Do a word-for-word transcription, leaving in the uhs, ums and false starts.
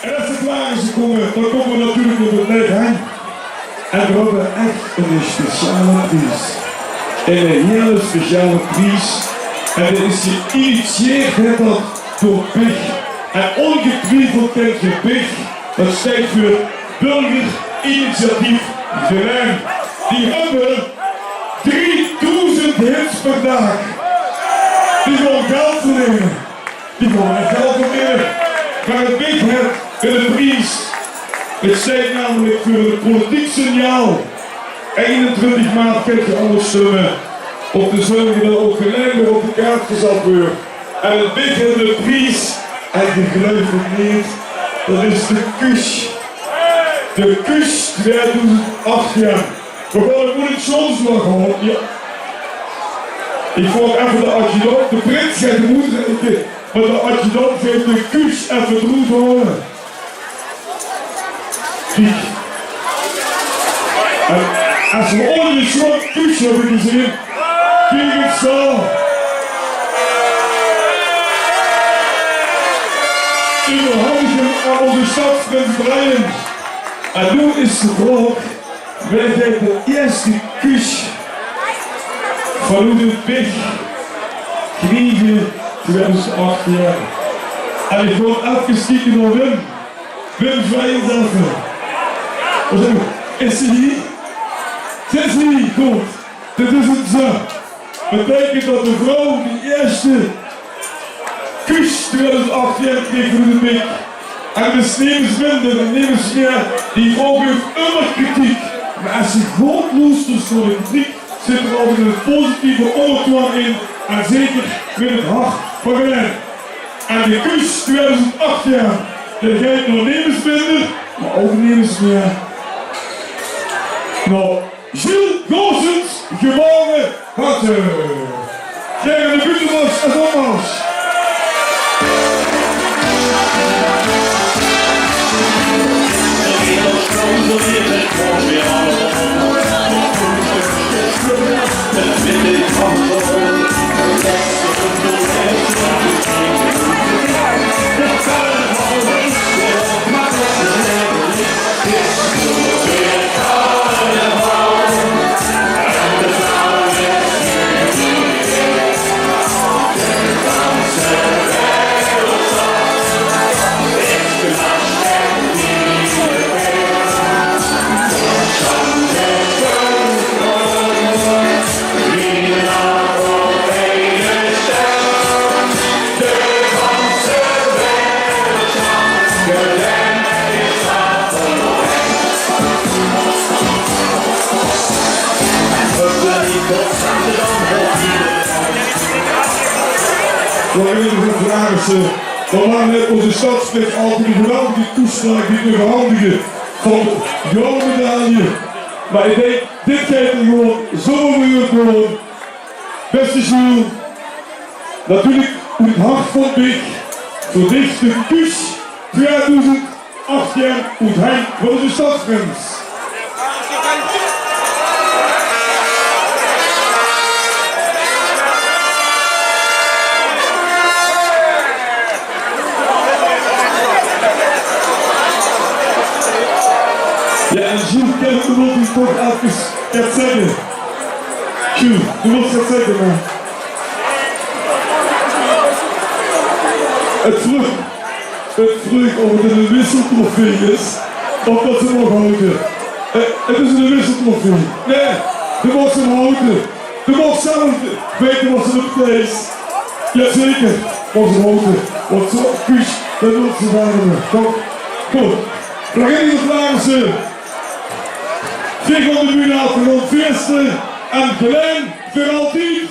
En es de Klarense kómme, dan kómme v'r natuurlik op 't Neet Hein. En v'r höbbe ech 'ne speciale pries. 'Ne hiele speciale pries. En dae is geïnitieerd, heet dat, door Big. En óngetwiefeld kènt geer Big. Dat steit veur Burgerinitiatief Gelaen. Die höbbe driedoezend hits per daag. Die gaon geld verdeene. Die gaon ech geld verdeene. Mer 't Big haet 'ne pries. 't Steit namelik veur 'n politiek signaal. Einentwintig maart kènt geer allemaol stumme. Óm te zörge dat ouch Gelaen weer op de kaart gezat weurt. En 't Big haet 'ne pries. En geer geluif 't neet. Dat is de Kuus. De Kuus twiedoezend achttien. V'r gaon 't moeilik soms nog haoje. Jao. Ich vraog effe de adjudant, de prins geit 'm oetreike, mer de adjudant geit de Kuus effe d'roet haole. Kiek. En es v'r ooit 'n sjoon Kuus höbbe gezeen, kiek ins dao. Euverhandig aan ózze stadsprins Brian. En noe is de vraog: wae geit de ierste Kuus vanoet 't Big kriege, twiedoezend achttien? En ich gaon effe kieke nao Wim. Wim Vrijens effe. Is 'r hie? Zit 'r hie? Good. Dit is 't, zo. Beteikent dat de vrouw die ierste Kuus twiedoezend achttien kreeg vanoet 't Big. En de sneeuw is minder, de nemes mieë, die vrouw geuf ummer kritiek. Mer es ze good loestert nao de kritiek, zit d'r altied 'ne positieve óngertoon in en zeker mit 't hart van Gelaen. En de Kuus twiedoezend achttien, dae geit nao nemes minder, mer ouch nemes mieë. Nao Gilles Goossens, gebaore Batten. Gaer in de buuttebas en opmars. Veur de Klarense, eh, dan maag net ózze stadsprins altied 'n geweldige toespraok die euverhandige van de goudmedalje. Mer ich dink, dit geit 'r gewoon zomer weer gewoon. Bèste Gilles, natuurlik oet 't hart van Big, veur dich de Kuus twiedoezend achttien oet Hein van de stadsprins. Jao, en Gilles, ich wil 't toch efkes get zègke. Gilles, doe mós get zègke, man. 't Vroog, 't vroog of 't 'n wisseltrofee is, of dat ze 'm nog hawwe. Eh, 't is 'n wisseltrofee. Nae, doe moogs 'm hawwe. Doe moogs zelf weite wat ze nog is. Jazeker, moogs 'm hawwe. Want zoe'n Kuus, dat mót ze waere. Kóm, kóm. V'r gaon in de Klarense. Veer gaon de bühne aaf, v'r gaon fieste en Gelaen veur altied.